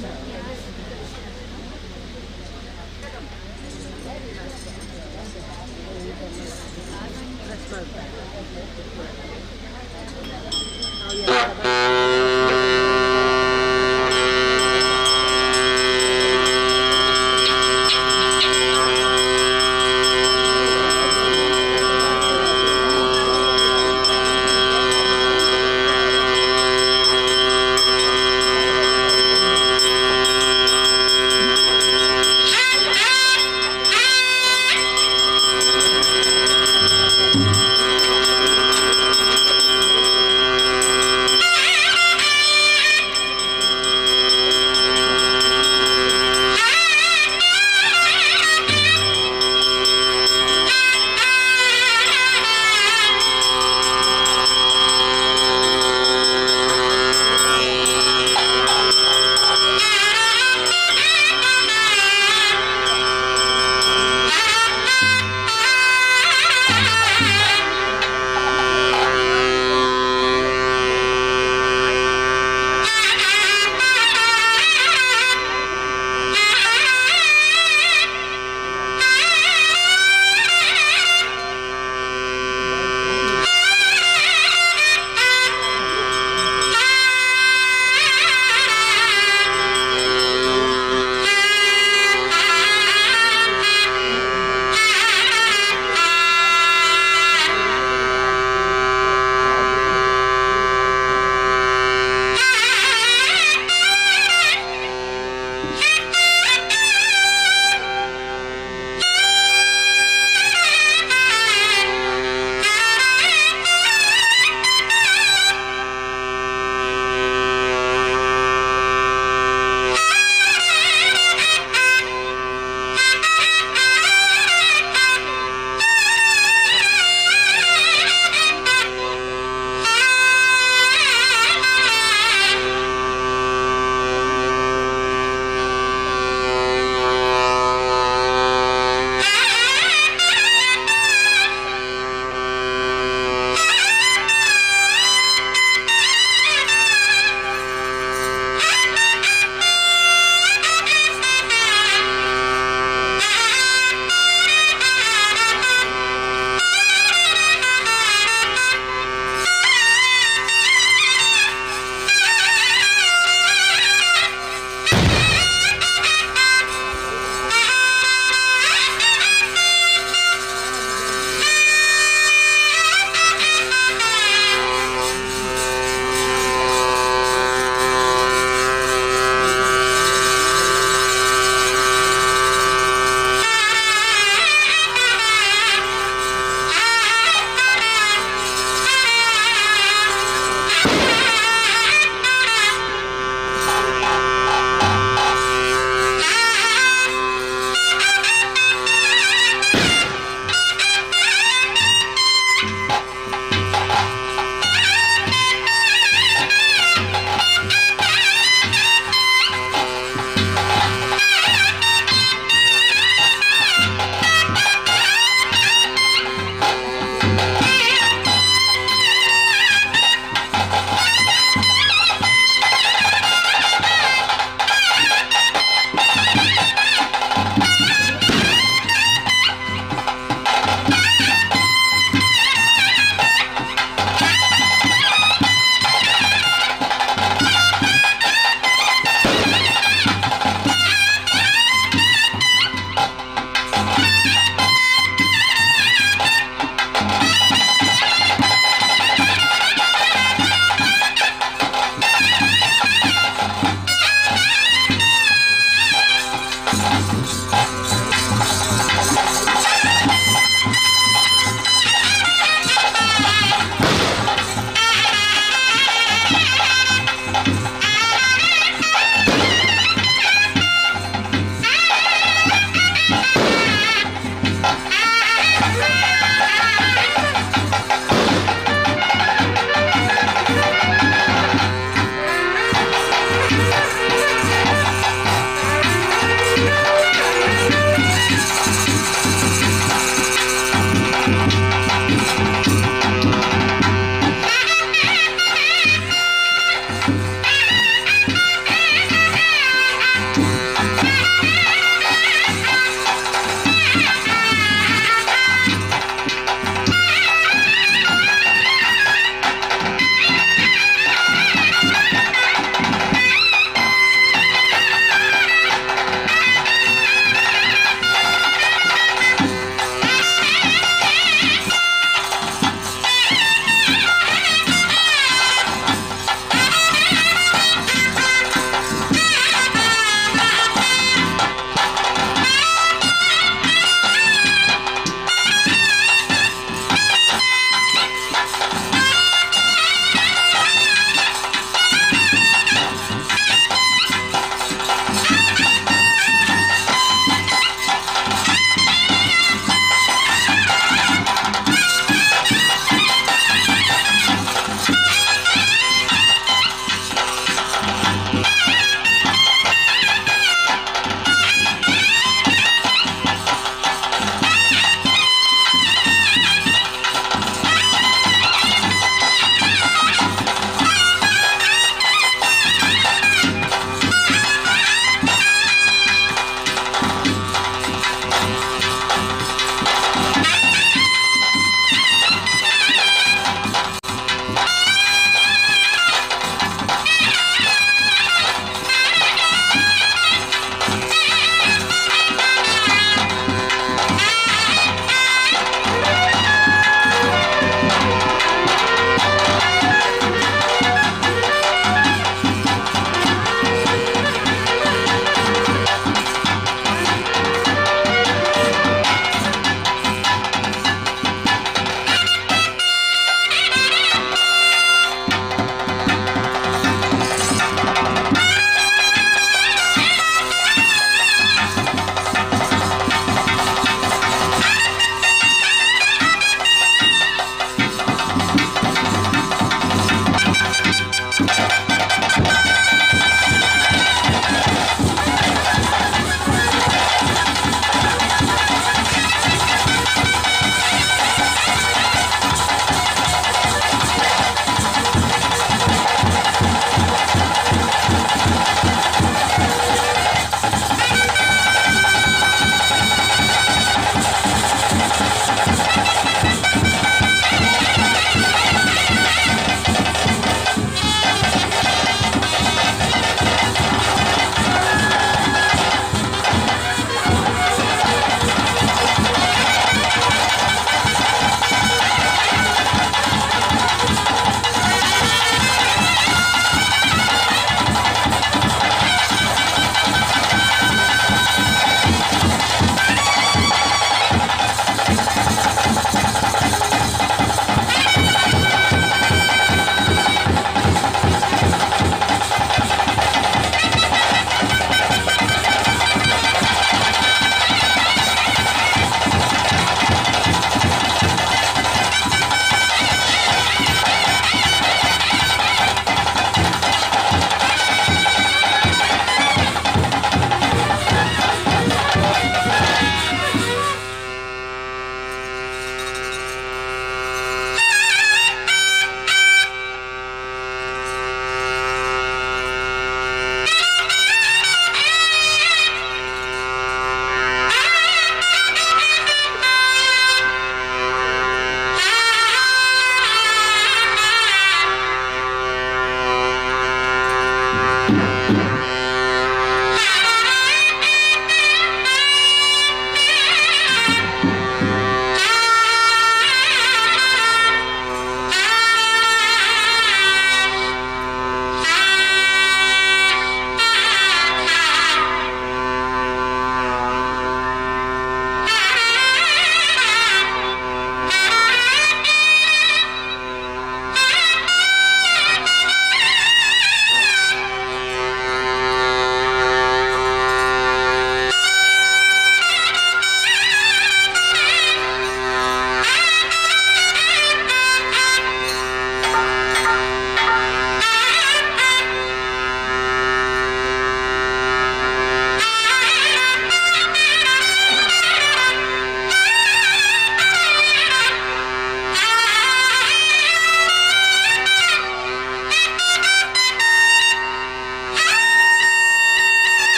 Thank you.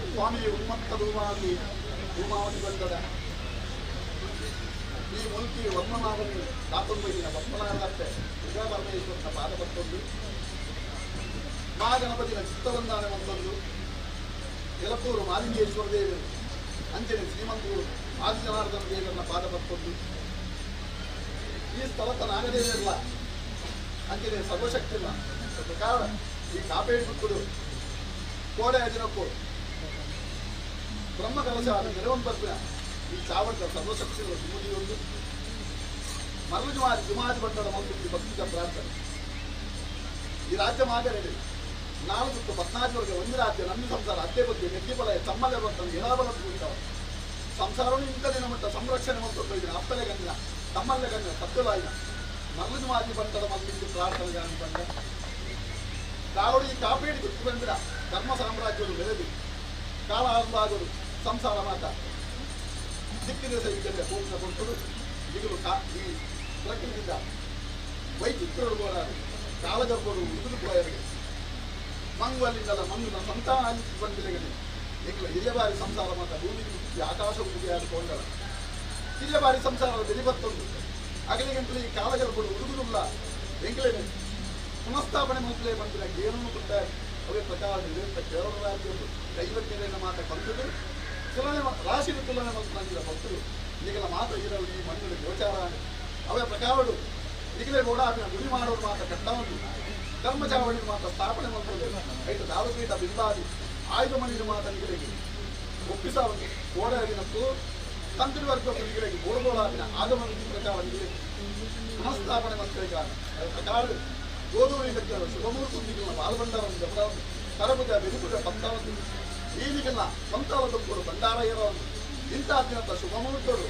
ಸ್ವಾಮಿ ಉನ್ಮತ್ತ ಧೂಮಾವತಿ ಧೂಮಾವತಿ ಬಂದದ ಈ ಮುಲ್ಕಿ ವರ್ಣನಾಗನಿ ಕಾತೊಂಬೈದಿನ ಬಪ್ಪನಾಗತ್ತೆ ದುರ್ಗಾ ಪರಮೇಶ್ವರನ ಪಾದ ಪತ್ತೊಂದು ಮಹಾಗಣಪತಿನ ಚಿತ್ತವಂದಾನೆ ಮತ್ತೊಂದು ಎಲತ್ತೂರು ಮಾಲಿಂಗೇಶ್ವರ ದೇವರು ಅಂಚನೆ ಶ್ರೀಮಂತೂರು ಆದಿಜನಾರ್ದನ ದೇವರನ್ನ ಪಾದ ಪತ್ತೊಂದು ಈ ಸ್ಥಳದ ನಾಗದೇವರಲ್ಲ ಅಂಚನೆ ಸರ್ವಶಕ್ತಿಲ್ಲ ಪ್ರಕಾರ ಈ ಕಾಪೇಡಿ ಬಿಟ್ಟುಡು ಕೋಡೆ ದಿನಕ್ಕೂ ಬ್ರಹ್ಮ ಕಲಶ ನೆರವನ್ ಬರ್ಪಿನ ಈ ಚಾವಡ್ದ ಸರ್ವಶಕ್ತಿಗಳ ಸುಮುದಿಯೊಂದು ಮರಳು ಜುಮಾದಿ ಜುಮಾದಿ ಬಂಡದ ಮಂತ್ರಿ ಭಕ್ತಿದ ಪ್ರಾರ್ಥನೆ. ಈ ರಾಜ್ಯ ಮಾಗರೇಳಿ ನಾಲ್ಕು ಪದ್ನಾಲ್ಕು ಒಂದು ರಾಜ್ಯ ನಮ್ಮ ಸಂಸಾರ ಅತ್ತೆ ಬಗ್ಗೆ ನೆಗ್ಗಿ ಬಲ ತಮ್ಮಲ್ಲೇ ಬರ್ತಾನೆ ಎಡಬಲ ಕೂತಾವ ಸಂಸಾರವನ್ನು ಇಂಥ ದಿನ ಮಟ್ಟ ಸಂರಕ್ಷಣೆ ಮತ್ತು ಇದನ್ನ ಅಪ್ಪಲೆ ಗಂಡಿನ ತಮ್ಮಲ್ಲೇ ಗಂಡಿನ ಸತ್ಯಲಾಯಿನ ಮರಳು ಜುಮಾದಿ ಬಂಡದ ಮಂತ್ರಿ ಪ್ರಾರ್ಥನೆ ಬಂದ ಕಾವಡಿ ಈ ಕಾಪೇಡಿ ಗುರ್ತು ಬಂದಿರ ಧರ್ಮ ಸಾಮ್ರಾಜ್ಯಗಳು ಬೆಳೆದು ಕಾಲ ಆಗುವಾಗಲು ಸಂಸಾರ ಮಾತ ದಿಕ್ಕಿನ ಸೈಕಲ್ಯ ಹೋಗಿನ ಕೊಟ್ಟರು ಈಗಲೂ ಕಾ ಈ ಪ್ರಕೃತಿಯಿಂದ ವೈಚಿತ್ರರು ಬೋರಾರು ಕಾಲಗರ್ಭರು ಉಳಿದು ಪೋಯರಿಗೆ ಮಂಗುವಲ್ಲಿಂದಲ ಮಂಗುನ ಸಂತಾನ ಬಂದಿಲೆಗನೆ ಈಗಲೂ ಹಿರಿಯ ಬಾರಿ ಸಂಸಾರ ಮಾತ ಭೂಮಿ ಆಕಾಶ ಉಡುಗೆಯಾದ ಕೊಂಡಳ ಹಿರಿಯ ಬಾರಿ ಸಂಸಾರದ ಬೆಲಿಬತ್ತೊಂದು ಅಗಲಿಗಂತಲೂ ಈ ಕಾಲಗರ್ಭರು ಉಡುಗುದುಲ್ಲ ಎಂಕಲೇನೆ ಪುನಃಸ್ಥಾಪನೆ ಮೊದಲೇ ಬಂದಿನ ಗೇರನ್ನು ಕೊಟ್ಟ ಅವೇ ಪ್ರಕಾರ ನಿರಂತರ ಕೇರಳ ರಾಜ್ಯವು ದೈವಜ್ಞರನ್ನ ಮಾತ ಕಲ್ತದು ತುಲನೆ ರಾಶಿನ ತುಲನೆ ಮಂತ್ರಾಂಗಿರ ಭಕ್ತರು ಈಗಲ ಮಾತ ಇರಲು ಈ ಮಣ್ಣು ಗೋಚಾರ ಅವೇ ಪ್ರಕಾರಡು ಈಗಲೇ ಓಡಾಪಿನ ಗುಡಿ ಮಾಡೋರು ಮಾತ ಕಟ್ಟವನ್ನು ಧರ್ಮಚಾವಳಿ ಮಾತ ಸ್ಥಾಪನೆ ಮಾಡ್ತದೆ ಐತ ದಾರುಪೀಠ ಬಿಂಬಾದಿ ಆಯುಧ ಮಣಿಯ ಮಾತ ನಿಗಲಿಗೆ ಒಪ್ಪಿಸಾವನ್ನು ಓಡಾಡಿನತ್ತು ತಂತ್ರಿ ವರ್ಗ ನಿಗಲಿಗೆ ಓಡಬೋಡಾಪಿನ ಆಗಮ ವಿಧಿ ಪ್ರಕಾರ ನಿಗಲಿಗೆ ಪುನಃಸ್ಥಾಪನೆ ಮಕ್ಕಳಿಗೆ ಪ್ರಕಾರ ಗೋಧೂರಿ ಲಗ್ನ ಶುಭಮೂರ್ತಿಗಳ ಬಾಲಭಂಡಾರವನ್ನು ಜಪಡವನ್ನು ಕರಬುದ ಬೆರುಪುದ ಪಂತಾವನ್ನು ಈಗಿನ ಸಂತಾನ ತುಪ್ಪರು ಭಂಡಾರ ಇರೋನು ಇಂಥ ಅತ್ಯಂತ ಶುಭಮೂರ್ತರು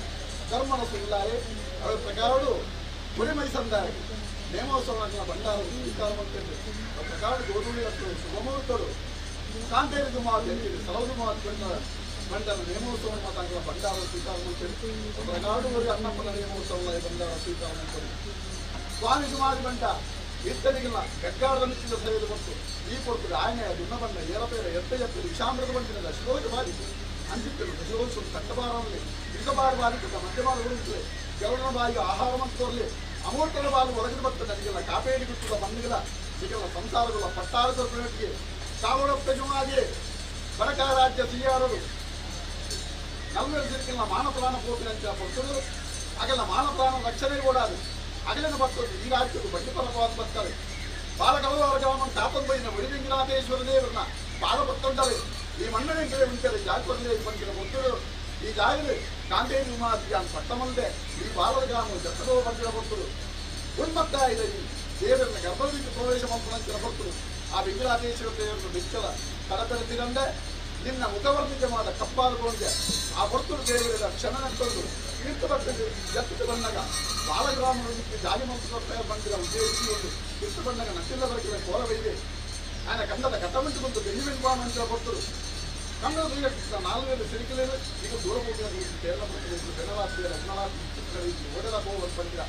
ಕರ್ಮನ ಸುಲ್ಲಾರೆ ಅವರ ಪ್ರಕಾರಡು ಗುರಿಮೈ ಸಂದಾಯ ನೇಮೋತ್ಸವ ಭಂಡಾರ ಸ್ವೀಕಾರ ಮಾಡ್ತಿದ್ರು ಆ ಪ್ರಕಾರ ಗೋಧೂಳಿ ಅಷ್ಟು ಶುಭಮೂರ್ತರು ಕಾಂತೇರಿ ದುಮಾವತಿ ಅಂತೀವಿ ಸಲವು ದುಮಾವತಿ ಬಂಡಾರ ನೇಮೋತ್ಸವ ಮಾತಾಂಗಳ ಭಂಡಾರ ಸ್ವೀಕಾರ ಮಾಡ್ತಿದ್ರು ಪ್ರಕಾರಡು ಅನ್ನಪ್ಪನ ನೇಮೋತ್ಸವ ಭಂಡಾರ ಸ್ವೀಕಾರ ಮಾಡ್ತಾರೆ ಸ್ವಾಮಿ ಸುಮಾರು ಬಂಟ ಇತ್ತನಿಗಿಲ್ಲ ಗಗ್ಗಾಡದ ಮಿಚ್ಚಿದ ಸೇವೆ ಬಂತು ಈ ಕೊಡ್ತದೆ ಆಯನೆ ದುನ್ನ ಬಂದ ಏರಪೇರ ಎತ್ತ ಎತ್ತ ವಿಷಾಮೃತ ಬಂದಿನ ದಶರೋಜ ಬಾಧಿತು ಅಂಚಿತ್ತರು ದಶರೋಜ ತಟ್ಟಬಾರದಲ್ಲಿ ವಿಷಬಾರ ಬಾಧಿತ ಮಧ್ಯಮಾನ ಉರುಳಿತದೆ ಗರುಡನ ಬಾಯಿಗೆ ಆಹಾರ ಮಂತೋರ್ಲಿ ಅಮೂರ್ತನ ಬಾಲು ಒಳಗಿದ ಬರ್ತದೆ ನನಗೆಲ್ಲ ಕಾಪೇಡಿ ಗುತ್ತದ ಬಂದಿಲ್ಲ ಈಗೆಲ್ಲ ಸಂಸಾರಗಳ ಪಟ್ಟಾರದ ಪ್ರೇಟಿಗೆ ಕಾವಡಪ್ಪ ಜುಮಾಗಿ ಬಡಕ ರಾಜ್ಯ ಸಿಯಾರರು ನಲ್ವರು ಸಿರಿಕಿಲ್ಲ ಮಾನಪ್ರಾಣ ಪೋಪಿನಂಚ ಪೊರ್ತರು ಅಗಲ ಮಾನಪ್ರಾಣ ರಕ್ಷಣೆ ಓಡಾದು ಅಗಲನ ಬರ್ತದೆ ಈ ರಾಜ್ಯವು ಬಡ್ಡಿ ಪರವಾದ ಬರ್ತಾರೆ ಬಾಲಕಲವಾರ ಗ್ರಾಮ ತಾಪಂಬೈನ ಒಡಿವೆಂಗಿನಾಥೇಶ್ವರ ದೇವರನ್ನ ಬಾಲ ಬತ್ತೊಂಡರೆ ಈ ಮಣ್ಣನೆ ಕಡೆ ಉಂಟರೆ ಜಾಗ್ವರ್ಲೆ ಬಂದಿನ ಭಕ್ತರು ಈ ಜಾಗಲು ಕಾಂತೇರಿ ಉಮಾತಿಯಾನ್ ಪಟ್ಟಮಲ್ದೆ ಈ ಬಾಲದ ಗ್ರಾಮ ಜತ್ತದೋ ಬಂದಿನ ಭಕ್ತರು ಉನ್ಮತ್ತ ಇದೆ ಈ ದೇವರನ್ನ ಗರ್ಭದಲ್ಲಿ ಪ್ರವೇಶ ಮಂತ್ರನಂಚಿನ ಭಕ್ತರು ಆ ವೆಂಕಟಾದೇಶ್ವರ ದೇವರನ್ನು ಬೆಚ್ಚಲ ಕಡಪೆರೆತಿರಂದೆ ನಿನ್ನ ಮುಖವರ್ಣಿತವಾದ ಕಪ್ಪಾದ ಕೊಂಡೆ ಆ ಭಕ್ತರು ದೇವರ ಕ್ಷಣ ನಂತಂದು ತೀರ್ಥ ಭಕ್ತರು ಜತ್ತದ ಬಂದಾಗ ಬಾಲಗ್ರಾಮದಲ್ಲಿ ಜಾಲಿ ಮಂತ್ರ ಬಂದಿರ ಉದ್ದೇಶಿಸಿ ತೀರ್ಥ ಬಂದಾಗ ನಟ್ಟಿಲ್ಲ ಬರಕಿದ ಕೋರವೈದೆ ఆయన ಕಂದದ ಕಟ್ಟమంటు ಬಂದು ಬೆನ್ನುವೆಂಬ ಭಕ್ತರು ಕನ್ನಡ ನಾಲ್ವರು ಸಿರಿಕಲೇರು ಈಗ ದೂರ ಹೋಗಿನ ಕೇರಳ ಭಕ್ತರು ಬೆನಲಾತ್ರಿಯ ರತ್ನಲಾತ್ರಿ ಓಡಲ ಹೋಗುವ ಬಂದಿರ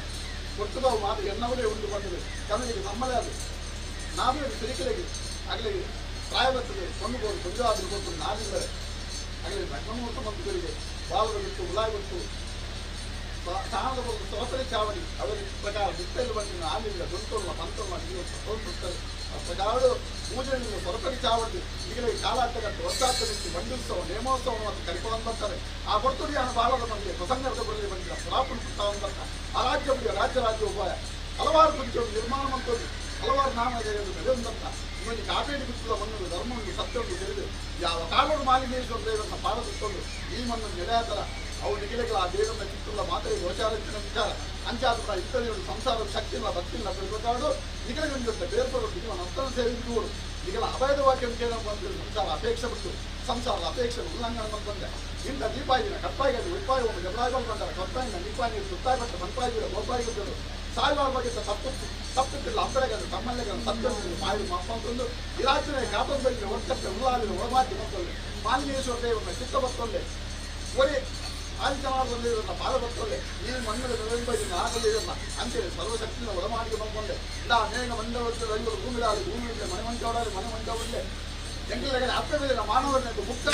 ಕೊಟ್ಟುದಾವು ಮಾತು ಎನ್ನವರೇ ಉಂಟು ಬಂದಿದೆ ಕನ್ನಡಿಗೆ ನಮ್ಮಲೇ ಅದು ನಾವೇ ಸಿರಿಕಲೆಗೆ ಆಗಲಿ ಪ್ರಾಯ ಬರ್ತದೆ ಕೊಂಡು ಕೊಂಜಾದ್ರು ಕೊಟ್ಟು ನಾವಿಲ್ಲರೆ ಆಗಲಿ ಲಗ್ನಮೂರ್ತ ಮಂತ್ರಿಗಳಿಗೆ ಬಾಲದ ಬಿಟ್ಟು ಉಲಾಯ್ ಬಿಟ್ಟು ಸ್ಥಾನದ ಒಂದು ಸೊರಪರಿ ಚಾವಡಿ ಅವರ ಪ್ರಕಾರ ಬಿತ್ತಲು ಬಂದಿನ ಆಲಿಲ್ಲ ದೊಂತೊಲ್ಲ ಮಂತೊಲ್ಲ ನೀವು ಸತ್ತೋಗ್ತಾರೆ ಆ ಪ್ರಕಾರ ಪೂಜೆಯನ್ನು ಸೊರಪರಿ ಚಾವಡಿ ಈಗಲೇ ಕಾಲಾಂತಗಟ್ಟು ವರ್ಷಾಂತ ಬಿಟ್ಟು ಬಂಡುತ್ಸವ ನೇಮೋತ್ಸವ ಮತ್ತು ಕರಿಕೊಂಡು ಬರ್ತಾರೆ ಆ ಹೊರತುಡಿ ಹಣ ಬಾಲದ ಬಂದಿದೆ ಪ್ರಸಂಗದ ಬರಲಿ ಬಂದಿಲ್ಲ ಪುರಾಪುರ ಪುಟ್ಟ ಬರ್ತಾರೆ. ಆ ರಾಜ್ಯ ರಾಜ್ಯ ರಾಜ್ಯ ಉಪಾಯ ಹಲವಾರು ಕುರಿತು ನಿರ್ಮಾಣ ಮಂತದ್ದು ಹಲವಾರು ನಾಮ ನಡೆಯುವಂತ ಇವನಿಗೆ ಕಾಪೇಡಿ ಬಿತ್ತದ ಮಣ್ಣು ಧರ್ಮವನ್ನು ಸತ್ಯವನ್ನು ತಿಳಿದು ಯಾವ ಕಾಲೋಡು ಮಾಲಿನ್ಯೇಶ್ವರ ದೇವರನ್ನ ಪಾರದಿಟ್ಟೊಂದು ಈ ಮಣ್ಣು ನೆಲೆಯಾತರ ಅವು ನಿಗಿಲೆಗಳ ಆ ದೇವರನ್ನ ಚಿತ್ತುള്ള ಮಾತ್ರ ಗೋಚಾರಚ್ಚಿನ ವಿಚಾರ ಅಂಚಾದ ಇತ್ತದೇ ಸಂಸಾರದ ಶಕ್ತಿ ಇಲ್ಲ ಭಕ್ತಿ ಇಲ್ಲ ಬೆಳಕಾಡು ನಿಗಲಗೊಂಡಿರುತ್ತ ಬೇರ್ಪಡು ನಿಗಲ ನರ್ತನ ಸೇರಿದ್ದು ನಿಗಲ ಅಭಯದ ವಾಕ್ಯ ಬಂದು ಸಂಸಾರ ಅಪೇಕ್ಷೆ ಬಿಟ್ಟು ಸಂಸಾರದ ಅಪೇಕ್ಷೆ ಉಲ್ಲಂಘನೆ ಬಂದೆ ಇಂಥ ದೀಪಾಯಿನ ಕಪ್ಪಾಯಿಗೆ ಉಪ್ಪಾಯಿ ಒಂದು ಜಬರಾಯಿ ಬಂದಾರ ಕಪ್ಪಾಯಿನ ನಿಪ್ಪಾಯಿ ನೀರು ಸುತ್ತಾಯಿ ಬಟ್ಟ ಬಂಪಾಯಿ ಗೋಪಾಯಿ ಸಾವಿರಾರು ಬಗ್ಗೆ ತಪ್ಪು ತಪ್ಪುತ್ತಿಲ್ಲ ಅಪ್ಪಡೆಗದು ತಮ್ಮಲ್ಲೆಗದು ಸತ್ಯವನ್ನು ಮಾಯಿ ಮತ್ತೊಂದು ಇರಾಚನೆ ಕಾತೊಂದರಿಗೆ ಒಟ್ಟಕ್ಕೆ ಉಲ್ಲಾಲಿನ ಒಳಮಾತಿ ಮತ್ತೊಂದು ಮಾಲಿನ್ಯೇಶ್ವರ ದೇವರನ್ನ ಚಿತ್ತ ಬತ್ತೊಂದೆ ಒರೇ ಆದಿತ್ಯನಾಥನ ಪಾದ ಬತ್ತೊಂದೆ ಈ ಮಣ್ಣಿನ ಬೆಳಂಬೈದಿನ ಆಗಲಿರಲ್ಲ ಅಂತೇಳಿ ಸರ್ವಶಕ್ತಿನ ಒಳಮಾಡಿಗೆ ಬಂಕೊಂಡೆ ಇಲ್ಲ ಅನೇಕ ಮಂಡವರ್ಷದ ಐವರು ಭೂಮಿದಾರಿ ಭೂಮಿ ಮನೆ ಮಂಚವಡಾರಿ ಮನೆ ಮಂಚವಡಲೆ ಎಂಕಲೆಗಡೆ ಅಪ್ಪೆ ಮಾನವರನ್ನ ಮುಕ್ತ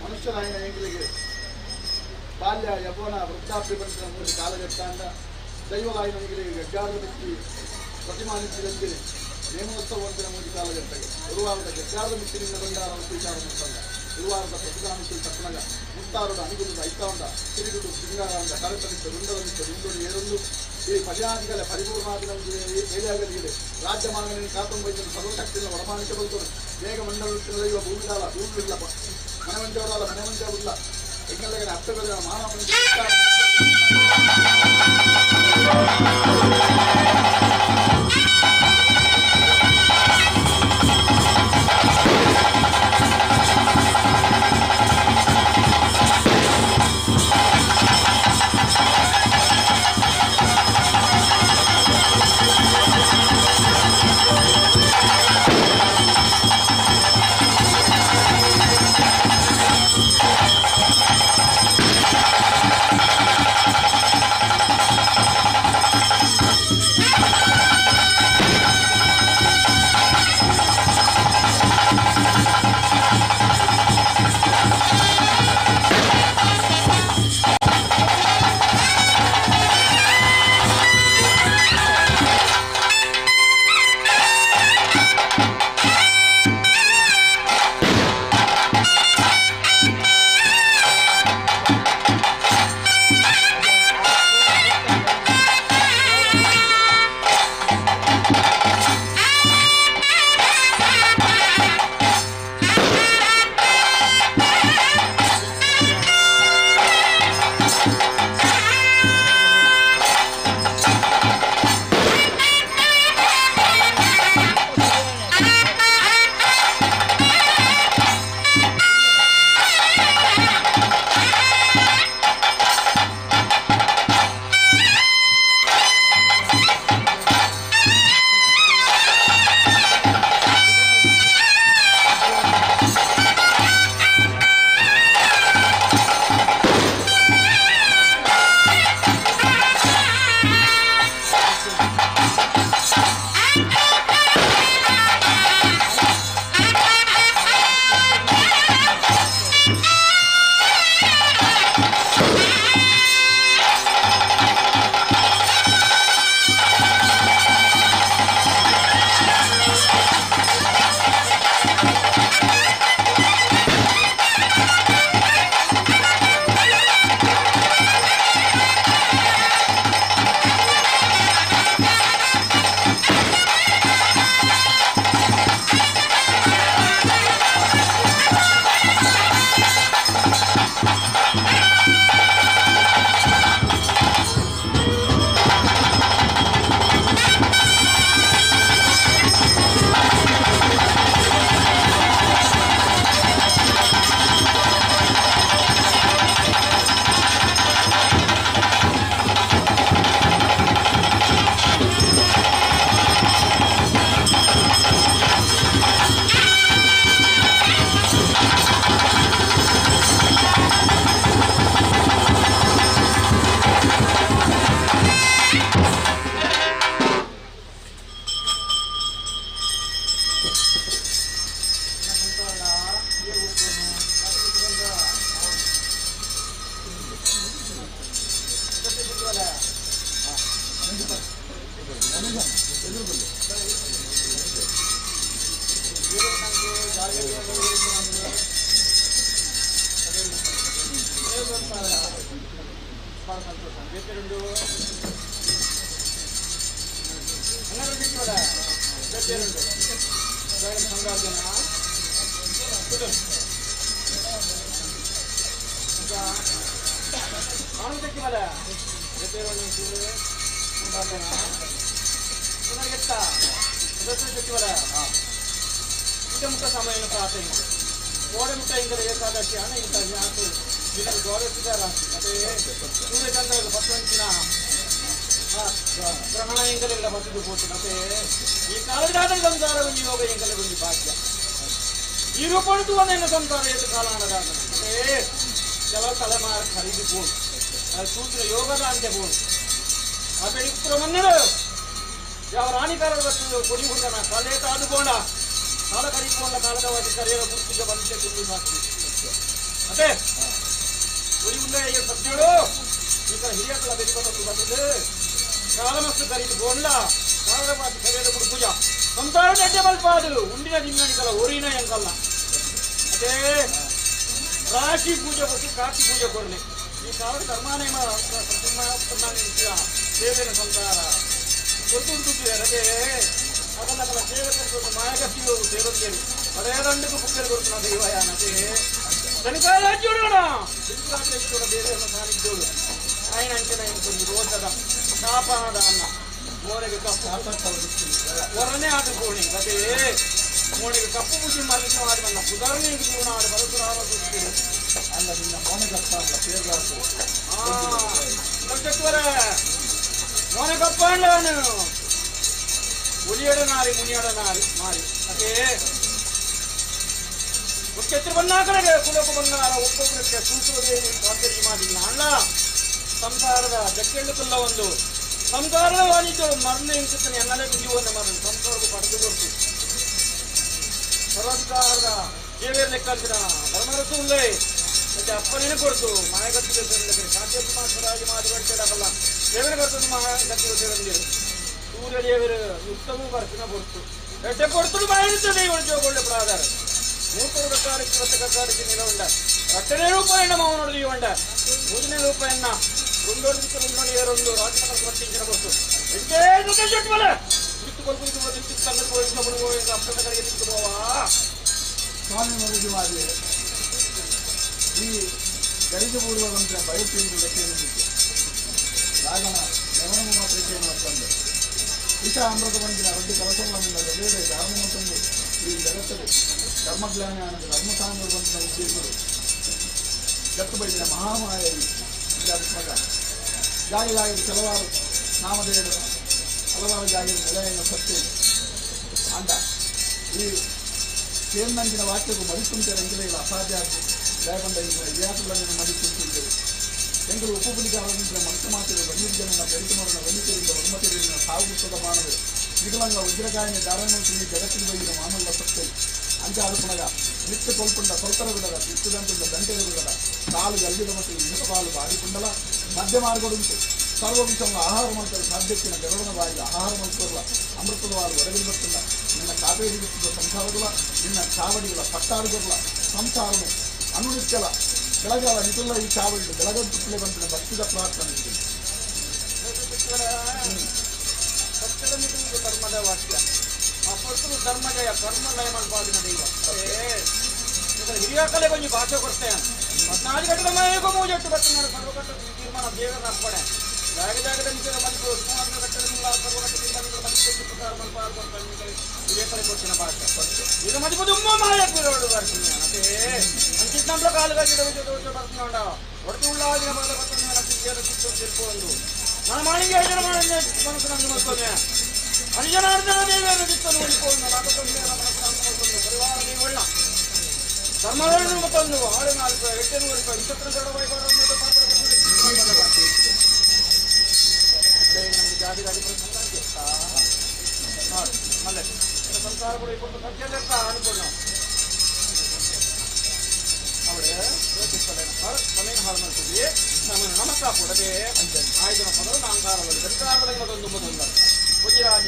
ಮನುಷ್ಯರಾಯಿನ ಎಂಗಳಿಗೆ ಬಾಲ್ಯ ಯೌವನ ವೃದ್ಧಾಪ್ಯ ಬಂದ ಕಾಲಘಟ್ಟಾಂಡ ದೈವರಾಯಿನ ಎಂಗಳಿಗೆ ಗಗ್ಗಾರದ ಮಿಕ್ಕಿ ಪ್ರತಿಮಾನಿಸಿದಂತೆ ನೇಮೋತ್ಸವ ಮೂಡಿ ಕಾಲಘಟ್ಟಗೆ ಗುರುವಾರದ ಗಗ್ಗಾರದ ಮಿಕ್ಕಿನಿಂದ ಬಂಡಾರ ಸ್ವೀಕಾರ ಮುತ್ತಂದ ಗುರುವಾರದ ಪ್ರತಿದಾನಿಸಿ ತಕ್ಕನಗ ಮುತ್ತಾರುಡ ಅನುಗುಣದ ಐತಾಂಡ ಸಿರಿಗುಡು ಸಿಂಗಾರಾಂಡ ಕರತನಿತ್ತ ರುಂಡದನಿತ್ತ ರುಂಡುಡು ಏರೊಂದು ಈ ಪರ್ಯಾದಿಗಳ ಪರಿಪೂರ್ಣಾದಿನ ಏಳಿಯಾಗಲಿದೆ ರಾಜ್ಯಮಾನಗಳನ್ನು ಕಾತೊಂಬೈತನು ಸರ್ವಶಕ್ತಿಯನ್ನು ಒಡಮಾನಿಕೆ ಬಲ್ತನು ಬೇಗ ಮಂಡಲ ದೈವ ಭೂಮಿದಾಲ ಭೂಮಿಲ್ಲ ಮನವಂಜವರಾಲ ಮನವಂಜವುಲ್ಲ ಎಂಗಲ್ಲಗನ ಅರ್ಥಗಳ ಮಾನವ ರಾಶಿ ಪೂಜೆ ಕೊಟ್ಟು ಕಾರ್ತಿ ಪೂಜೆ ಕೊಡಲಿ ಈ ಕಾಲದ ಧರ್ಮಾನೇಮ ಸೇವೆನ ಸಂಸಾರ ಕೊಡ್ತುಂಟು ಅದೇ ಸೇವೆ ಮಾಯಗತ್ತಿಯು ಸೇವಂತೇಳಿ ಅದೇ ದಂಡకు ಪುಕ್ಕలు ಕೊడుతున్న దైవయానతే తనికారాజ్యుడు దేవేన సాన్నిధ్యుడు ఆయన అంటే నేను కొన్ని రోజుల కాపాడ అన్న మోనకి కప్పు ಒರನೆ ಆಟುಕೋಣಿ ಅದೇ ಮೋನಿಗೆ ಕಪ್ಪು ಬುದ್ಧಿ ಮಲ್ಲಿಕ ಮಾಡಿ ಬಂದ ಉದಾಹರಣೆ ನಾಡು ಪರಶುರಾಮ ಸುತ್ತಿರು ಅಲ್ಲ ನಿನ್ನ ಮೋನಗಪ್ಪ ಅಲ್ಲ ಪೇರ್ದಾಸು ಮೋನಗಪ್ಪ ಅಂಡವನು ಉಲಿಯಡ ನಾರಿ ಮುನಿಯಡ ನಾರಿ ಮಾರಿ ಅದೇ ಮುಖ್ಯತ್ರ ಬಂದಾಕಡೆಗೆ ಕುಲಕು ಬಂಗಾರ ಒಬ್ಬೊಬ್ಬರಕ್ಕೆ ಸೂಸುವುದೇನು ಕಾಂತರಿ ಮಾಡಿಲ್ಲ ಅಲ್ಲ ಸಂಸಾರದ ಜಕ್ಕೆಳ್ಳುಕಲ್ಲ ಒಂದು ಸಂಸಾರದ ವಾಣಿಜ್ಯ ಮರಣ ಇಂಕುತ್ತಾನೆ ಎನ್ನಲೇ ಜೀವನ ಮರಣ ಸಂಸಾರದ ಪಡೆದು ಕೊಡ್ತು ಸರ್ವಾಧಿಕಾರದ ದೇವೇರ್ ಲೆಕ್ಕಾಂತಿನ ಧರ್ಮರಸು ಮತ್ತೆ ಅಪ್ಪನೇನು ಕೊಡ್ತು ಮಾಯಗತ್ತಿಗೆ ಶಾಂತಿ ಮಾಸ್ಟರಾಗಿ ಮಾಡಿ ಬರ್ತೇಡಲ್ಲ ದೇವರ ಕರ್ತನು ಮಾಯಗತ್ತಿಗೆ ಸೇರಂದಿರು ಸೂರ್ಯ ದೇವರು ಉತ್ತಮ ಬರ್ಸಿನ ಕೊಡ್ತು ಎಡ್ಡೆ ಕೊಡ್ತು ಬಾಯಿರ್ತದೆ ಇವಳು ಜೋಗೊಳ್ಳೆ ಪ್ರಾಧಾರ ನೂತನ ಕಕ್ಕಾರಕ್ಕೆ ಇವತ್ತು ಕಕ್ಕಾರಕ್ಕೆ ನಿಲವುಂಡ ರಟ್ಟನೇ ರೂಪಾಯಣ್ಣ ಮಾವನೋಡು ಇವಂಡ ಮೂರನೇ ರೂಪಾಯಣ್ಣ రెండోడు రెండు ఏరొండు రాజనగర్ వర్తించిన వస్తు ಸ್ವಾಮಿ ಮರುಜುಮಾದಿ ಈ ಗರಿಜ ಪೂರ್ವದಂತೆ ಬಯಲು ಲೆಕ್ಕಿದೆ ರಾಗನ ನೆವನಮ ಮಾತ್ರಿಕೆಯನ್ನು ತಂದೆ ಈಶಾ ಅಮೃತ ಬಂದಿನ ರಡ್ಡು ಕಲಸಗಳನ್ನು ಬೇರೆ ಧರ್ಮವಂತಂದು ಈ ಜಗತ್ತಲ್ಲಿ ಧರ್ಮಜ್ಞಾನ ಧರ್ಮಸಾಂಗರು ಬಂದ ಉದ್ದೇಶಗಳು ಜತ್ತು ಬೈದಿನ ಮಹಾಮಾಯ ಮಗ ಜಾಗೆ ಜಾಗೆ ಕೆಲವಾರು ನಾಮಧೇಯರು ಹಲವಾರು ಜಾಗೆ ನೆಲೆಯನ್ನು ಸತ್ಯ ಅಂಡ ಈ ಕೇಂದ್ರಂಗಿನ ವಾಕ್ಯಕ್ಕೂ ಮಡಿತುಂಟೆ ರಂಗಿಲ ಅಸಾಧ್ಯ ದಯಬಂದ ಇತಿಹಾಸಗಳನ್ನು ಮಡಿತುಂಟಿದ್ದೇವೆ ಎಂಗಳು ಉಪಪುಲಿಗಾರರಿಂದ ಮನಸ್ಸು ಮಾತಿದೆ ವನ್ಯಜನ ಬೆರಿತು ಮರಣ ವನ್ಯತೆಯಿಂದ ವನ್ಮತೆಯಿಂದ ಸಾಗುತ್ತದ ಮಾನವೆ ವಿಕಲಾಂಗ ವಜ್ರಕಾಯನ ದಾರನ್ನು ತಿನ್ನಿ ಜಗತ್ತಿನ ಬೈದಿನ ಮಾನಲ್ಲ ಸತ್ಯ ಅಂಚೆ ಅನುಪಣಗ ನಿತ್ಯ ಕೊಲ್ಪುಂಡ ಸೊಲ್ತರ ಬಿಡದ ತಿತ್ತುದಂತುಂಡ ದಂಟೆದ ಬಿಡದ ಕಾಲು ಗಲ್ಲಿದ ಮತ್ತು ಇಣಪಾಲು ಬಾರಿಪುಂಡಲ ಮಧ್ಯ ಮಾರ್ಗಡುಂಟು ಸರ್ವ ವಿಷಂಗ ಆಹಾರ ಮಂತ್ರ ಸಾಧ್ಯಕ್ಕಿನ ಗರುಡನ ಬಾಯಿಗೆ ಆಹಾರ ಮಂತ್ರಲ್ಲ ಅಮೃತದ ವಾಲು ಹೊರಗೆ ಬರ್ತಲ್ಲ ನಿನ್ನ ಕಾವೇರಿ ಸಂಸಾರಗಳ ನಿನ್ನ ಚಾವಡಿಗಳ ಪಟ್ಟಾಡುಗಳ ಸಂಸಾರನು ಅನುನಿತ್ಯಲ ಬೆಳಗಾಲ ನಿಟುಲ್ಲ ಈ ಚಾವಡಿ ಬೆಳಗಂತುತ್ತಲೇ ಬಂದ ಭಕ್ತಿದ ಪ್ರಾರ್ಥನೆ ಧರ್ಮದ ವಾಕ್ಯ ಆ ಪೊರ್ತುಲು ಧರ್ಮಜಯ ಕರ್ಮ ಲಯ ಮಲ್ಪಾದಿನ ದೈವ ಹಿರಿಯ ಕಲೆ ಕೊಂಚ ಭಾಷೆ ಕೊಡ್ತೇನೆ 14 ಗಂಟೆ ಮನೆಗೂ ಮೂಜೆಟ್ಟು ಬರ್తున్నాడు ಸರ್ವಕಟ್ಟ ತೀರ್ಮಾನ ದೇವರ ಅರ್ಪಣೆ ಜಾಗ ಜಾಗದ ನಿಜದ ಮನಸ್ಸು ಕಟ್ಟಡ ಸರ್ವಕಟ್ಟ ತೀರ್ಮಾನಗಳ ಮನಸ್ಸು ಪ್ರಕಾರ ಮಲ್ಪಾದು ಹಿರಿಯ ಕಲೆ ಕೊಡ್ತಿನ ಭಾಷೆ ಇದು ಮದಿಪು ತುಂಬ ಮಾಯಕ್ಕೆ ಬರ್ತೀನಿ ಅದೇ ಅಂಚಿದ್ದಂಪ್ಲ ಕಾಲುಗಾಗಿ ಬರ್ತುಂಡ ಒಟ್ಟು ಉಳ್ಳಾಗಿನ ಬಾಲ ಬರ್ತಾನೆ ತಿಳ್ಕೊಂಡು ನಾನು ಮಾಳಿಗೆ ಮನಸ್ಸು ನಂದು ಮತ್ತೊಮ್ಮೆ ಅನುಜನಾರ್ದನ ದೇವಿಯನ್ನು ಬಿತ್ತಲು ಉಳಿಕೊಂಡು ಮನಸ್ಸು ಪರಿವಾರ ದೇವಳ್ಳ ಧರ್ಮಗಳನ್ನು ಮತ್ತೊಂದು ಆಳು ನಾಲ್ಕು ಎಟ್ಟೆನೂ ವಿಚಿತ್ರ ಜಾತಿ ಮಲ್ಲೆ ಸಂಸಾರ ಕೂಡ ఇప్పుడు ಸತ್ಯ ಅನ್ಕೊಂಡು ಅವಳು ಸಮಯ ಹಾಳು ಮಾಡ್ತಿದ್ವಿ ನಮಸ್ಕಾರ ಕೊಡದೆ ಆಯ್ತು ಪದವು ನಾಂಕಾರ ಬಳಿ ಮತ್ತೊಂದು ಮತ್ತೊಂದು ಪೂಜ್ಯರಾಜ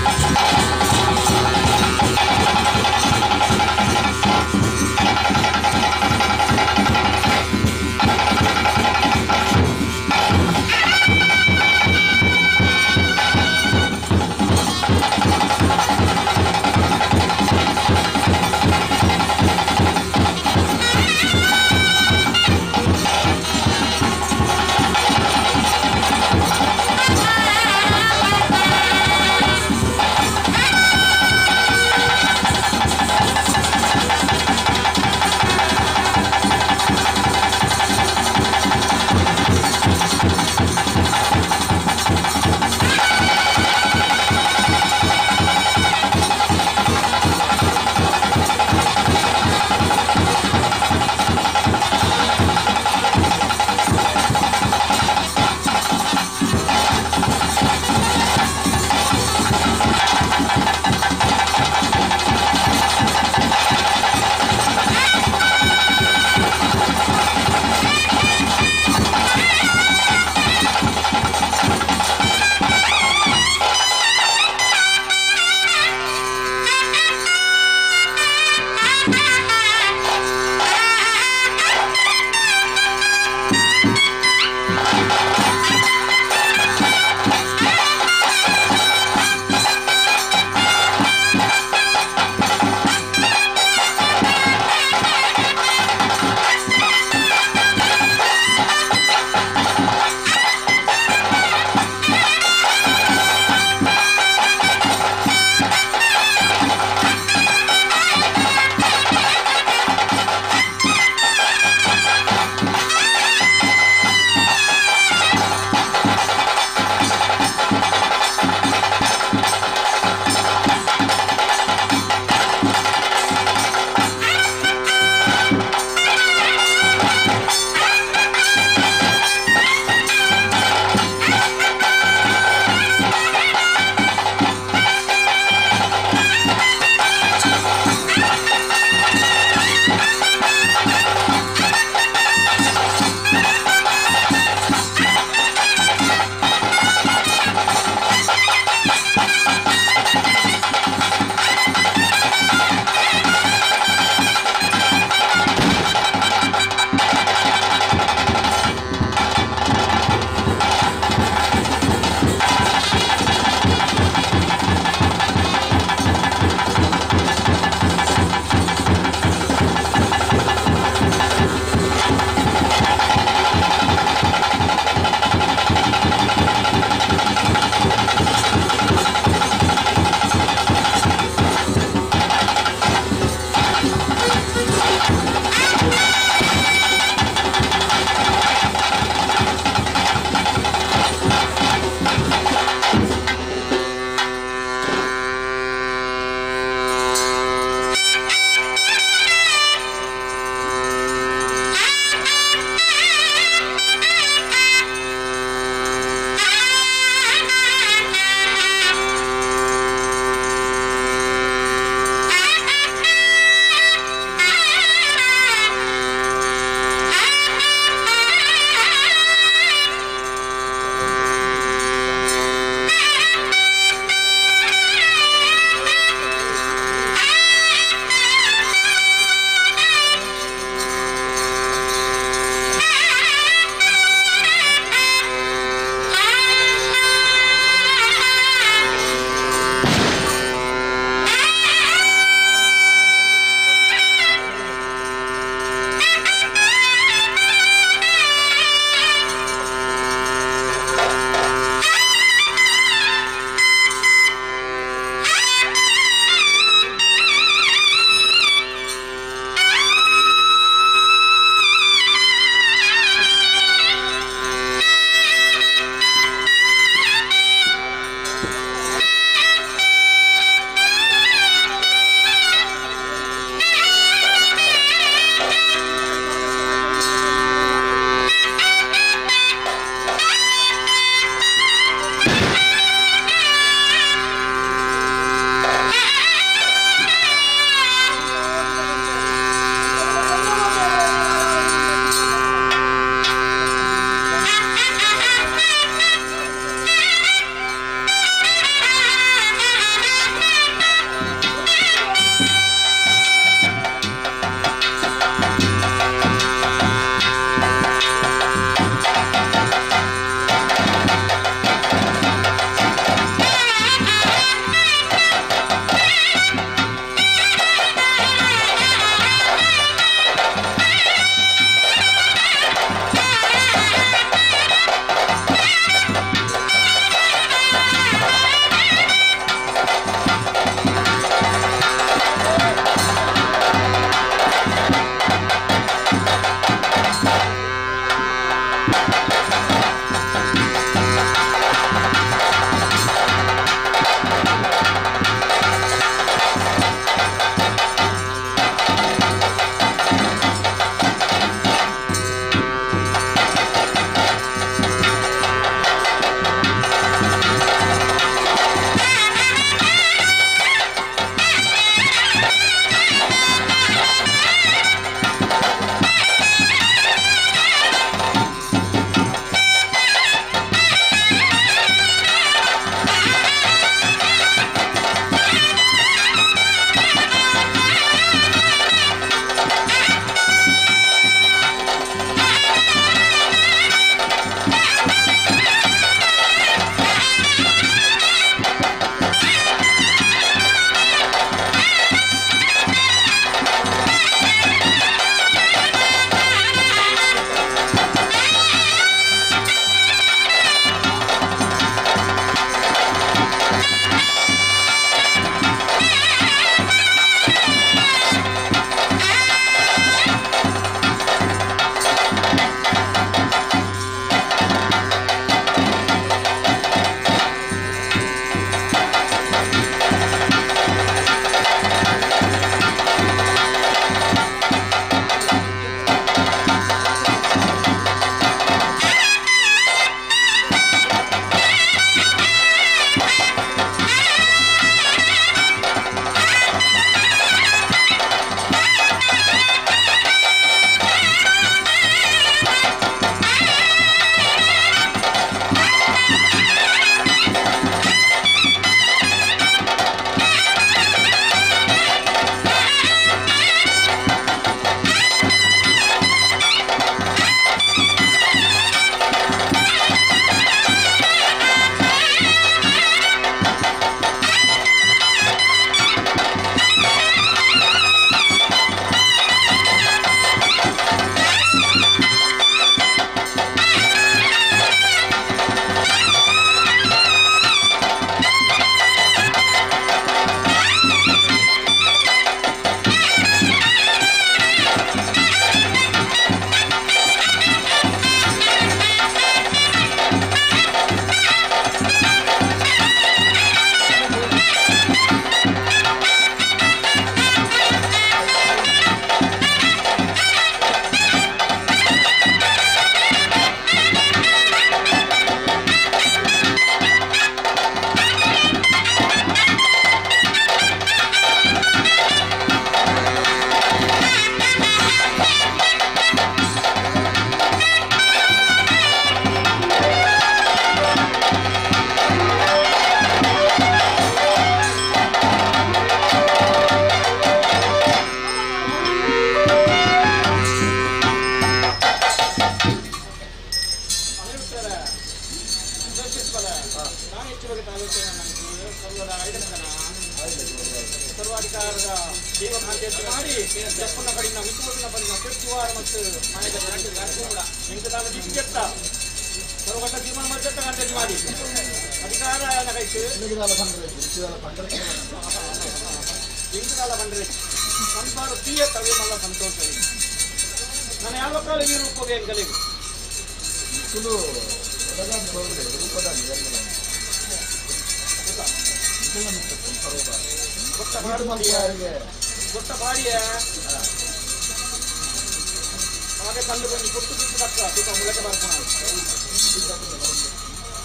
Thank ತಿರುಚುವಾರ ಮತ್ತು ಮಾಯದ ಎಂಕದಾಲ ದಿಕ್ಕೆತ್ತ ಸರ್ವಟ ತೀರ್ಮಾನ ಮಾಡ್ತಾ ಕಂಟೆಂಟ್ ಮಾಡಿ ಅಧಿಕಾರ ಏನಕೈತು ಎಂಕದಾಲ ಬಂದ್ರೆ ಸಂಸಾರ ತೀಯ ತವೆ ಮಲ್ಲ ಸಂತೋಷ. ನಾನು ಯಾವ ಕಾಲ ಈ ರೂಪಗೆ ಎಂಕಲಿಗೆ ಗೊತ್ತ ಬಾಡಿಯ ಹಾಗೆ ಕಲ್ಲು ಬಂದು ಕೊಟ್ಟು ಬಿಟ್ಟು ತಕ್ಕ ತೂಕ ಮುಳಕೆ ಬರ್ತಾನ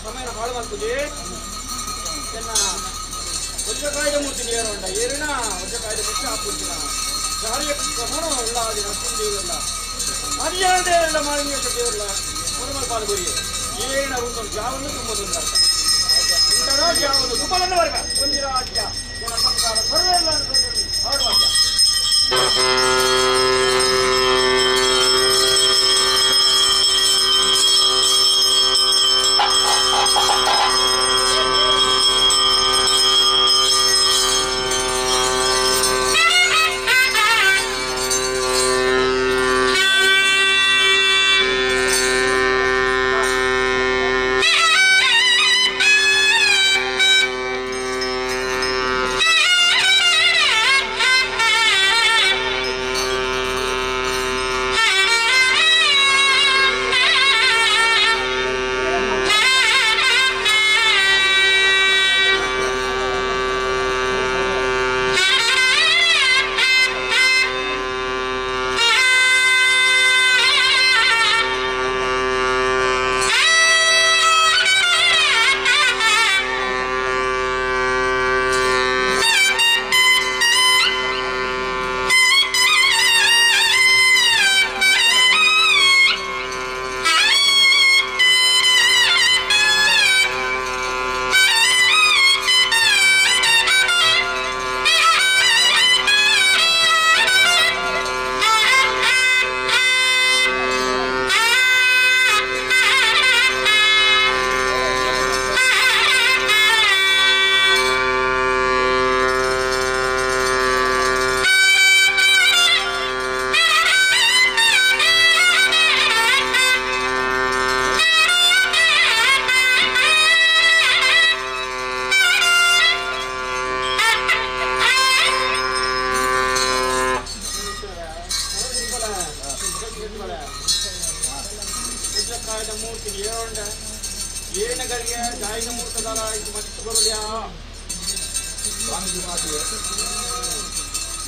ಸಮಯನ ಹಾಳು ಮಾಡ್ತದೆ. ಚೆನ್ನ ವಜ್ರಕಾಯದ ಮೂರ್ತಿ ಏರೋಂಡ ಏರಿನ ವಜ್ರಕಾಯದ ಮೂರ್ತಿ ಹಾಕುತ್ತಿನ ಜಾರಿಯ ಕ್ರಮಣ ಉಳ್ಳಾದಿ ನರಸಿಂಹ ದೇವರಲ್ಲ ಮರ್ಯಾದೆ ಮಾಲಿನ್ಯ ದೇವರಲ್ಲ ಮೊದಲ ಪಾಲ್ಗೊರಿಯೇ ಏರಿನ ಒಂದು ಜಾವನ್ನು ತುಂಬೋದು ಅರ್ಥ ಇಂತರ ಜಾವನ್ನು ತುಪ್ಪಲನ್ನು ವರ್ಗ ಒಂದು ರಾಜ್ಯ ಜನ ಸಂಸಾರ ಸರ್ವೆಲ್ಲ ಹಾಡುವಾಕ್ಯ. ಮೂರ್ತಿ ಏಳೊಂಡ ಏನಗಳಿಗೆ ಗಾಯನ ಮೂರ್ತದಾರ ಇದು ಮತ್ತೆ ಬರಲಿಯಾ ಸ್ವಾಮೀಜಿ ಮಾತು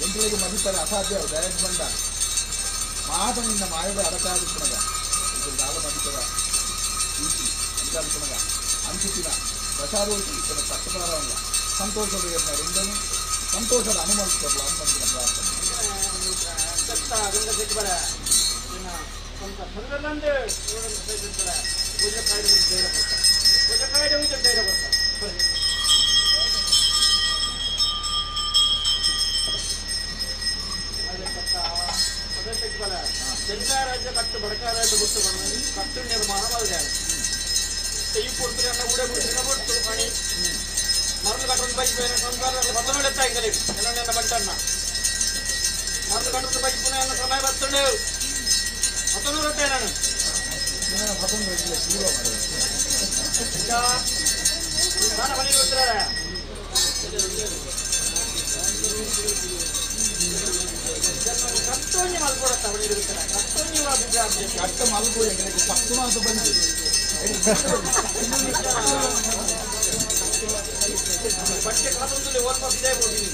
ಎಂಟ್ಲಿಗೆ ಮದಿಪರ ಅಸಾಧ್ಯ ಡೈರೆಕ್ಟ್ ಬಂದ ಮಾತ ನಿನ್ನ ಮಾಯದ ಅಡಕಾದಿಪ್ಪನಗ ಇದು ದಾಲ ಮದಿಪರ ಈತಿ ಅಂಚಾದಿಪ್ಪನಗ ಅಂಚಿತಿನ ದಶಾರೋಷಿ ಇಪ್ಪನ ತಕ್ಕದಾರವಲ್ಲ ಸಂತೋಷದ రెండನು ಸಂತೋಷದ ಅನುಮತಿಸಲ್ಲ ಅಂತ ಪ್ರಾರ್ಥನೆ. ಗಂಗಾ కొంత ಸರ್ವೆಲ್ಲಂದೇ ಪೂಜೆ ಕಾಯ್ದೆ ಮುಂಚೆ ಧೈರ್ಯ ಕೊಡ್ತಾರೆ, ಪೂಜೆ ಕಾಯ್ದೆ ಮುಂಚೆ ಧೈರ್ಯ ಕೊಡ್ತಾರೆ. ರಾಜ್ಯ ಕಟ್ಟು ಬಡಕ ರಾಜ್ಯ ಗುಟ್ಟು ಕಟ್ಟು ನಿರ್ಮಾಣ ಮಾಡಿದೆ. ಈ ಪುರ್ತುನ ಕೂಡ ಕೊಟ್ಟು ಮಣಿ ಮರಳು ಕಟ್ಟೊಂದು ಬೈಕ್ ಸಂಸಾರ ಬತ್ತನೊಳೆತ್ತ ಇಂಗಲಿ ಎಲ್ಲ ಬಂಟಣ್ಣ ಮರಳು ಕಟ್ಟೊಂದು ಬೈಕ್ ಪುನಃ ಸಮಯ ಬತ್ತುಂಡು ಮತ್ತೊಂದು ನಾನು ಮನೆ ಗೊತ್ತಿರ ಕತ್ತೊಂಜಿ ಮಲ್ಕೊಡತ್ತ ಅವನಿರುತ್ತಾರೆ ಕತ್ತೊಂಜಿ ಕಟ್ಟ ಮಲ್ಕೊ ಎಂಗಳಿಗೆ ಪತ್ತು ಮಾಸ ಬಂದು ಬಟ್ಟೆ ಕಾತೊಂದು ಓರ್ಪ ಬಿದ್ದೇ ಹೋಗಿ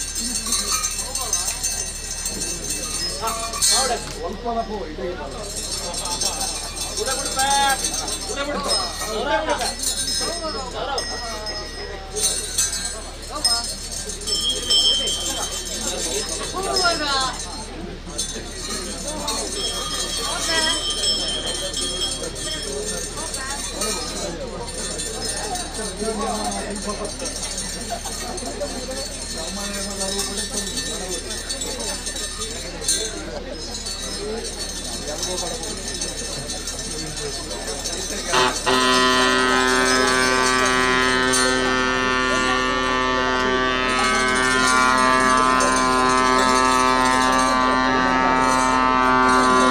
ಒಲ್ಪನಪ್ಪು ಇದೆ ಉಡ ಬಿಡುಪ ಉಡ ಬಿಡುಪ ಉಡ ಬಿಡುಪ. Thank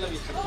ಿ.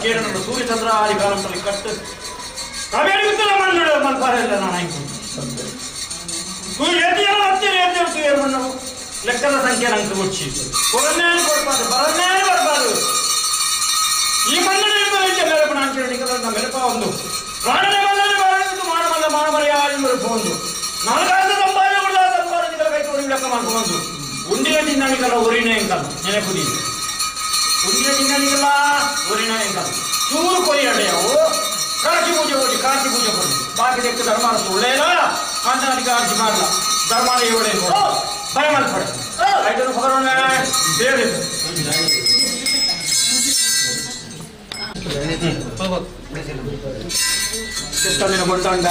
ಕೇರಳ ಸೂರ್ಯಚಂದ್ರ ಆದಿ ಕಾಲದಲ್ಲಿ ಕಟ್ಟು ಕವೇರಿಗುತ್ತಲ ಮಣ್ಣು ಮಲ್ಪಾರೆಲ್ಲ ನಾನು ಮಣ್ಣು ಲೆಕ್ಕದ ಸಂಖ್ಯೆ ನಂಗೆ ಗೊಚ್ಚಿ ಕೊರನ್ನೇ ಕೊಡ್ಬಾರ್ದು ಬರನ್ನೇ ಬರಬಾರ್ದು. ಈ ಮಣ್ಣು ಮೆರಪು ಮೆರಪ ಒಂದು ಪ್ರಾಣನೆ ಮಲ್ಲನೆ ಬಾರದು ಮಾನಮಲ್ಲ ಮಾನಮರೆಯಾಗಿ ಮೆರಪು ಒಂದು ನಾಲ್ಕಾದ ಸಂಪಾದನೆ ಕೂಡ ಸಂಪಾದನೆ ಕೈ ತೋರಿ ಲೆಕ್ಕ ಮಾಡ್ಕೊಂಡು ಉಂಡಿನ ತಿನ್ನಣಿಕಲ್ಲ ಒರಿನೇ ಎಂಕಲ್ಲ ನೆನಪುದಿ ಉಂಡಿನ ತಿನ್ನಣಿಕಲ್ಲ ಒರಿನ ಎಂಕಲ್ಲ ಚೂರು ಕೊರಿಯಡೆಯವು ಕಾಶಿ ಪೂಜೆ ಕೊಡಿ ಕಾಶಿ ಪೂಜೆ ಕೊಡಿ ಬಾಕಿ ದೆಕ್ಕ ಧರ್ಮಾನ ಸುಳ್ಳೇಲ ಅಂದನಿಗೆ ಆರ್ಜಿ ಮಾಡಲ ಧರ್ಮಾನ ಏಳೇ ಭಯ ಮಲ್ಪಡೆ ಐಟನು ಪಗರೋಣ ಬೇರೆ ಚಿತ್ತಂದಿನ ಕೊಡ್ತಾಂಡ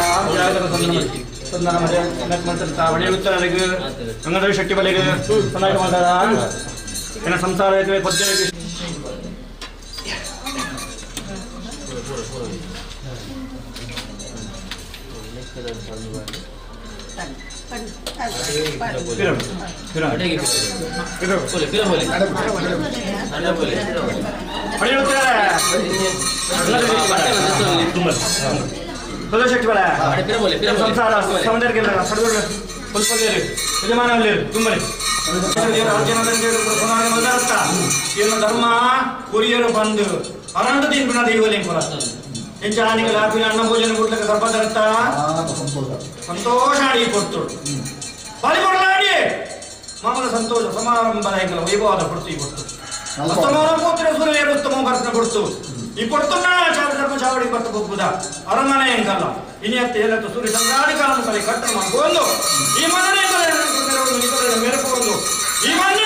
ಸಂದನ ಮನೆ ಗಂಗಾಧರ ಶೆಟ್ಟಿ ಬಲೆಗೆ ಚೆನ್ನಾಗಿ ಮಾತಾಡ ಏನ ಸಂಸಾರ ಐತೆ ಪದ್ಯ ಐತೆ. ಸಂಸಾರ ಸೌಂದರ್ಯ ಯಜಮಾನ ತುಂಬಲಿ ಧರ್ಮ ಕೊರಿಯರು ಬಂದು ಅರಂಡ ತಿನ್ಪಿನ ದೈವಲಿಂಗ್ ಕೊರ ಎಂಚಾನಿಗೆ ಲಾಪಿನ ಅನ್ನ ಭೋಜನ ಕೊಡ್ಲಿಕ್ಕೆ ಸರ್ಪದರ್ಥ ಸಂತೋಷ ಅಡಿ ಕೊಡ್ತುಡು ಬಲಿ ಕೊಡಲಾಡಿ ಮಾಮೂಲ ಸಂತೋಷ ಸಮಾರಂಭದ ಹೆಂಗಲ ವೈಭವದ ಕೊಡ್ತು ಈ ಕೊಡ್ತು ಅಸ್ತಮಾನ ಪೋತ್ರ ಸೂರ್ಯ ಉತ್ತಮ ಭರ್ತನ ಕೊಡ್ತು ಈ ಕೊಡ್ತುನ್ನ ಚಾರ ಧರ್ಮ ಚಾವಡಿ ಬರ್ತ ಹೋಗ್ಬೋದ ಅರಮನೆ ಹೆಂಗಲ್ಲ ಇನಿಯತ್ತ ಏನತ್ತು ಸೂರ್ಯ ಚಂದ್ರಾದಿ ಕಾಲ ಕಲೆ ಕಟ್ಟಣ ಮಾಡ್ಕೊಂಡು ಈ ಮನೆ ಮೆರಕೊಂಡು ಈ ಮನೆ